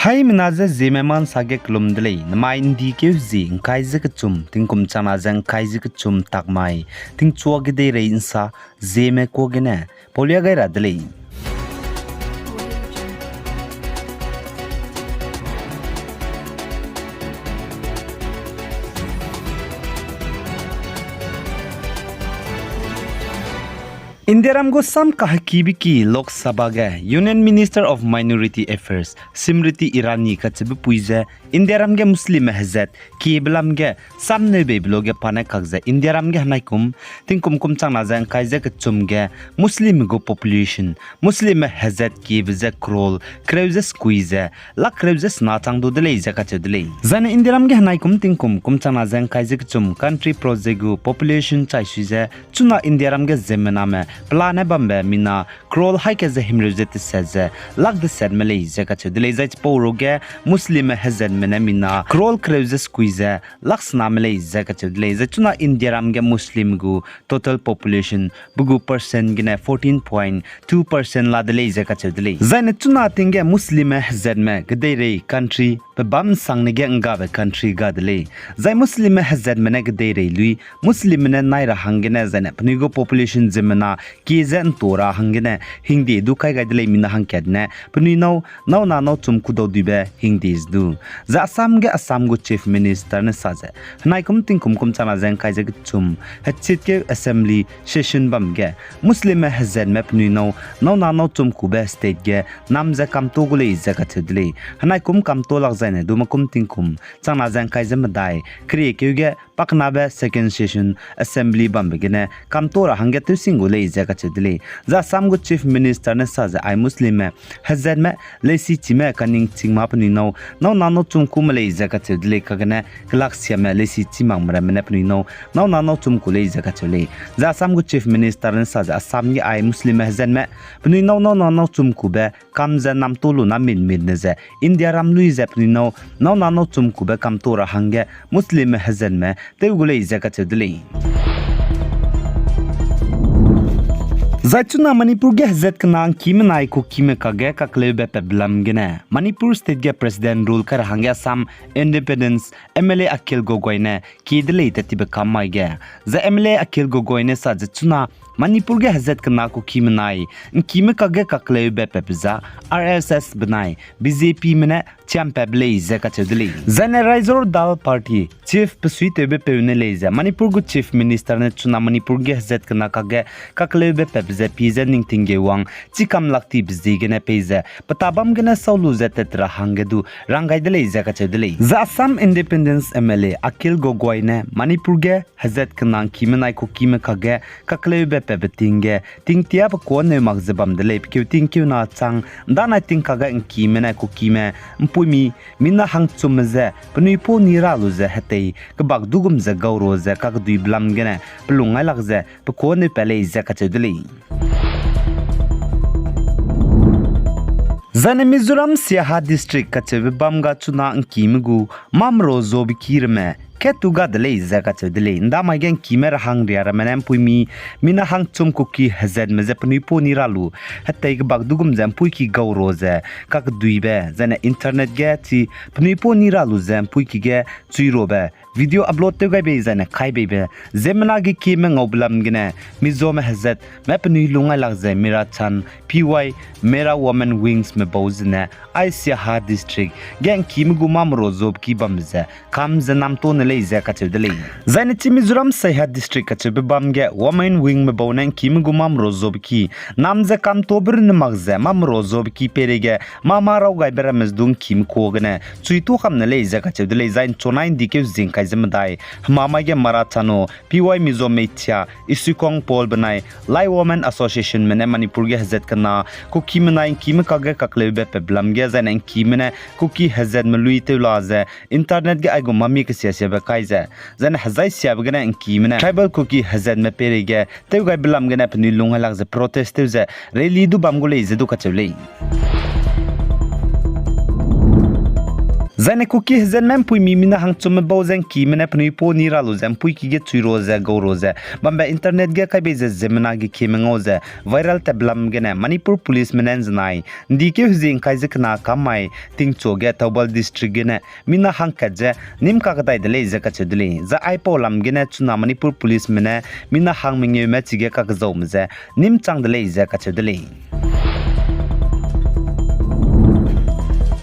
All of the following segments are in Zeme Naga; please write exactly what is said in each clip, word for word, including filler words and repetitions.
Haimena ze Zeme ma nsa ge kelum de lei, namai ’ndi keu zi ’ngkai ze kechum, tingkum changna ze ’ngkai ze kechum tak mai, tingchua kedeirei ’nsa, Zeme kuâ gene paulia gai ra de lei. Indiaram gu sam kahekibe ki Lok Sabha ge Union Minister of Minority Affairs Smriti Irani kacheube pui ze Indiaram ge Muslimme hezat kiebe lam ge sam neubeibe luage pa ne kak ze Indiaram ge henaikum tingkum kum changna ze ’ngkai ze kechum ge Muslimme gu population, Muslimme hezat kiebe ze crore kereu ze sekui ze lakh kereu ze sena chang du de lei ze kacheu de lei. Zaine Indiaram ge henaikum tingkum kum changna ze ’ngkai ze kechum country project gu population chaisui ze chuna Indiaram ge ziemmename pelane bambe mina crore haî ke ze himreu ze teset ze lakh desetme lei ze kacheu de lei. Zai chipau ruage Muslimme hezatme ne mina crore kereu ze sekui ze lakh sename lei ze kacheu de lei. Zai chuna Indiaram ge Muslim gu total population pe gu percent gene fourteen point two percent la de lei ze kacheu de lei. Zaine chuna ting ge Muslimme hezatme kedeirei country pe bam ’nsangne ge ’nggabe country ga de lei. Zai Muslimme hezatme ne kedeirei lui, Muslimme ne nai ra hanggene zaine penui gu population ziemmena kie ze ’nto ra hanggene hingde du kai gai de lei mina hangkat ne penui nâu, nâu na nâu chum kudau duibe hingde ze du. Zai Assam ge Assam gu Chief Minister ne sa ze, henaikum tingkum kum changna ze ’ngkai ze kechum, hechit keu assembly session bam ge, Muslimme hezatme penui nâu, nâu na nâu chum kube state ge, nam ze kamto gu lei ze kacheu de lei. Henaikum kamto lak zaine du makum tingkum changna ze ’ngkai ze medai, keriekeu ge paknabe second session assembly bambe gene kamto ra hangge tewsing gu lei ze kacheu de lei. Zai Assam gu Chief Minister ne sa ze ai Muslimme hezatme leisichime kaningchingma penui nâu, nâu na nâu chum kume lei ze kacheu de lei, kagene kelaksiame leisichi makme ramme ne penui nâu, nâu na nâu chum ku lei ze kacheu lei. Zai Assam gu Chief Minister ne sa ze Assam ge ai Muslimme hezatme penui nâu, nâu na nâu chum kube kam ze namto lu na minmit ne ze Indiaram lui ze penui nâu, nâu na nâu chum kube kamto ra hangge Muslimme hezatme tew gu lei ze kacheu de lei. Zai chuna Manipur ge hezat kena ’ngkime nai Kukime kakge kakleube pebe lam gene Manipur state ge President rule kai ra hangge Assam Independence M L A Akhil Gogoi ne kie de lei tat tibe kam mai ge. Zai M L A Akhil Gogoi ne sa ze chuna Manipur ge hezat kena Kukime nai ’ngkime kakge kakleube pebe za R S S benai B J P me ne chiam pebe lei ze kacheu de lei. Zaine Raizor Dal Party chief pesuitewbe peu ne lei ze Manipur gu Chief Minister ne chuna Manipur ge hezat kena kakge kakleube pebe ze pie ze ningting ge wang chikam lak tibe ziegene pei ze pe tabam gene sau lu ze tat ra hangge du rang gai de lei ze kacheu de lei. Zai Assam Independence M L A Akhil Gogoi ne Manipur ge hezat kena ’ngkime nai Kukime kakge kakleube pebe ting ge tingtia pe kuâ neu mak ze bam de lei, pe keu tingkeu na chang ’ndanai ting kakge ’ngkime nai Kukime ’mpuimi mina hangchumme ze penui pau ni ra lu ze hetei kebak du gum ze gau ro ze kakeduibe lam gene pe lung ngai lak ze pe kuâ neu pat lei ze kacheu de lei. Zaine Mizoram Siaha District kacheube bam ga chuna ’ngkime gu mamero zobe ki ramme kat tu ga de lei ze kacheu de lei. ’Ndamai ge ’ngkime rahangria ramme ne ’mpuimi mina hangchum Kuki hezatme ze penui pau ni ra lu hetei kebak du gum ze ’mpuiki gau ro ze kakeduibe, zaine internet ge chi penui pau ni ra lu ze ’mpuiki ge chui robe video upload tew gai bei zaine kai beibe ziemmena ge kieme ngaube lam gene Mizome hezatme penui lung ngai lak ze Mirachan P Y Mera Women Wings me bau zene ai Siaha District ge ’ngkime gu mamero zobe ki bambe ze kam ze namto ne lei ze kacheu de lei. Zaine chi Mizoram Siaha District kacheube bam ge Women Wing me bau ne ’ngkime gu mamero zobe ki nam ze kamtobe runne mak ze mamero zobe ki peireige mâ mâ raw gaibe ramme ze du ’ngkime kuâ gene chui tu kam ne lei ze kacheu de lei. Zai ’nchunai ’ndi keu zing kai ze medai hema mai ge Marachano P Y Mizo Meithia, Isukong Paul benai Lai Women Association me ne Manipur ge hezat kena Kukime nai ’ngkime kakge kakleube pebe lam ge zaine ’ngkime ne Kuki hezatme lui tew la ze internet ge aigum mami kesia siabe kai ze, zaine hezai siabe gene ’ngkime ne tribal Kuki hezatme peireige tew gaibe lam gene penui lung ngai lak ze protest tew ze rally du bam gu lei ze du kacheu lei. Zaine Kuki hezatme ’mpuimi mina hangchumme bau ze ’ngkime ne penui pau ni ra lu ze ’mpuiki ge chui ro ze gau ro ze bambe internet ge kai bei ze ziemmena gekieme ngau ze viral tatbe lam gene Manipur policeme ne ’nzenai ’ndikeu hezie ’ngkai ze kena kam mai tingchu ge Thoubal District gene mina hangkat ze nîm kakdai de lei ze kacheu de lei. Zai aipau lam gene chuna Manipur policeme ne mina hang mengeume chige kakzaume ze nîm chang de lei ze kacheu de lei.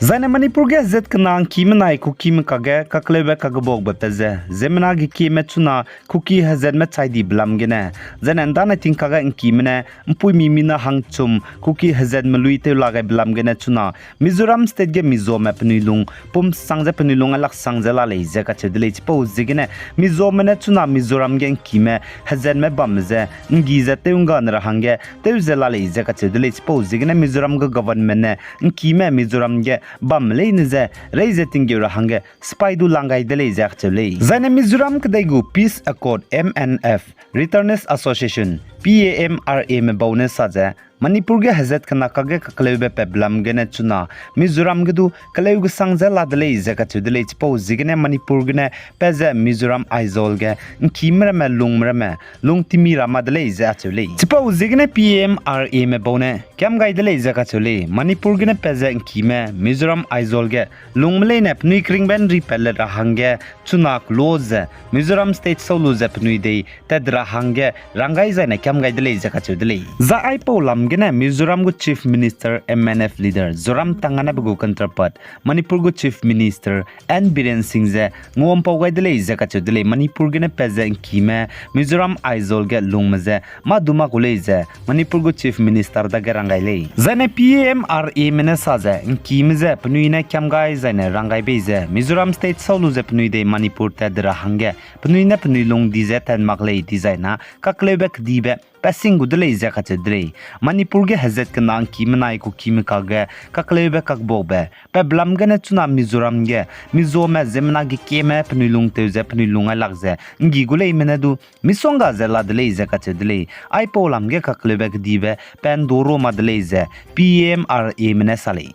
Zaine Manipur ge hezat kena ’ngkime nai Kukime kakge kakleube kakbuakbe pat ze ziemmena gekieme chuna Kuki hezatme chai dibe lam gene, zaine ’ndane tingkage ’ngkime ne ’mpuimi mina hangchum Kuki hezatme lui tew la gaibe lam gene chuna Mizoram State ge Mizome penui lung pum sang ze penui lung ailak sang ze la lei ze kacheu de lei. Chipau ziegene Mizome ne chuna Mizoram ge ’ngkime hezatme bamme ze ’nggi ze tew ’nggane ra hangge tew ze la lei ze kacheu de lei. Chipau ziegene Mizoram gu government ne ’ngkime Mizoram ge bamme leine ze rei ze tinggeu ra hangge sipai du lang gai de lei ze kacheu lei. Zaine Mizoram kedei gu Peace Accord, M N F, Returners Association, P A M R A me bau ne sa ze, Manipur ge hezat kena kakge kakleube pat be lam gene chuna Mizoram ge du keleu gesang ze la de lei ze kacheu de lei. Chipau ziegene Manipur gene pat ze Mizoram Aizawl ge ’ngkime ramme lungme ramme lung timi ra ma de lei ze acheu lei. Chipau ziegene P A M R A me bau ne kiam gai de lei ze kacheu lei. Manipur gene pat ze ’ngkime Mizoram Aizawl ge lungme leine penui keringbe ’nri pat le ra hangge chuna kelo ze Mizoram State sau lu ze penui dei tat ra hangge rang gai zaine kiam gai de lei ze kacheu de lei. Zai aipau lam gene Mizoram gu Chief Minister, M N F leader Zoramthanga ne pe gu counterpart Manipur gu Chief Minister N Biren Singh ze nguampau gai de lei ze kacheu de lei. Manipur gene pat ze ’ngkime Mizoram Aizawl ge lungme ze mâ du mâ gu lei ze Manipur gu Chief Minister dage rang gai lei. Zaine P A M R A me ne sa ze ’ngkime ze penui ne kiam gai zaine rang gai bei ze Mizoram State sau lu ze penui dei Manipur tat de ra hangge penui ne penui lung di ze tat mak lei dizai na kakleube kedibe pat sing gu de lei ze kacheu de lei. Manipur ge hezat kena ’ngkime nai Kukime kakge kakleube kakbuakbe pat be lam gene chuna Mizoram ge Mizome ziemmena gekieme penui lung tew ze penui lung ailak ze ’nggi gu leime ne du misongga ze la de lei ze kacheu de lei. Aipau lam ge kakleube kedibe pat ’ndu ro ma de lei ze P A M R A me ne sa lei.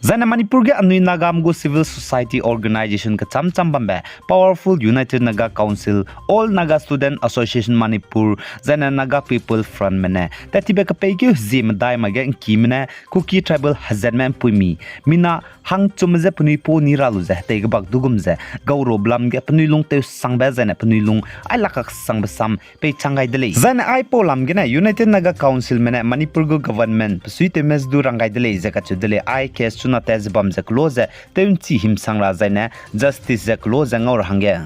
Zaine Manipur ge anui Nagame gu civil society organisation kecham cham bambe Powerful United Naga Council, All Naga Student Association Manipur, zaine Naga People Front me ne tat tibe kepeikeu hezie medai mai ge ’ngkime ne Kuki tribal hezatme ’mpuimi mina hangchumme je penui pau ni ra lu ze hetei kebak du gum ze gau ro be lam ge penui lung tew sangbe zaine penui lung ailak kak sangbe sam peichang gai de lei. Zaine aipau lam gene United Naga Council me ne Manipur gu government pe suitewme ze du rang gai de lei ze kacheu de lei. Ai case chuna tat ze bam ze kelo ze tew ’nchi himsang ra zaine justice ze kelo ze ngau ra hangge.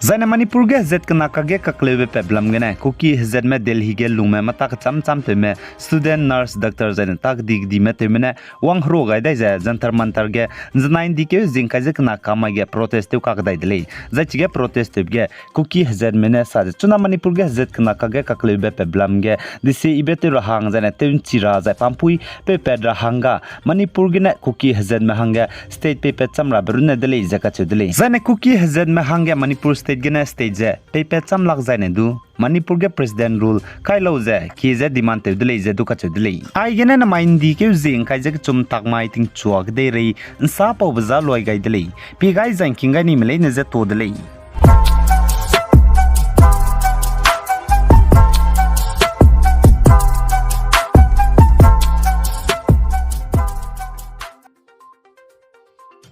Zaine Manipur ge hezat kena kakge kakleube pat be lam gene Kuki hezatme Delhi ge lungme mata kecham cham tewme student, nurse, doctor zaine tak di kedime tewme ne wang hero gai dai ze Jantar Mantar ge ’nzenai ’ndikeu zingkai ze kena kamai ge protest tew kak dai de lei. Zai chige protest tewbe ge Kuki hezatme ne sa ze chuna Manipur ge hezat kena kakge kakleube pat be lam ge dise ibe tew ra hang zaine tew ’nchi ra zai pampui peipat ra hangga Manipur gene Kuki hezatme hangge state peipat cham rabe runne de lei ze kacheu de lei. Zaine Kuki hezatme hangge Manipur state gene state ze peipat cham lak zaine du Manipur ge president rule kai lau ze kie ze demand tew de lei ze du kacheu de lei. Aigene namai ’ndikeu zingkai ze kechum tak mai tingchua kedeirei ’nsa paube za luai gai de lei. Pie gai zai ’ngking gai nime leine je to de lei.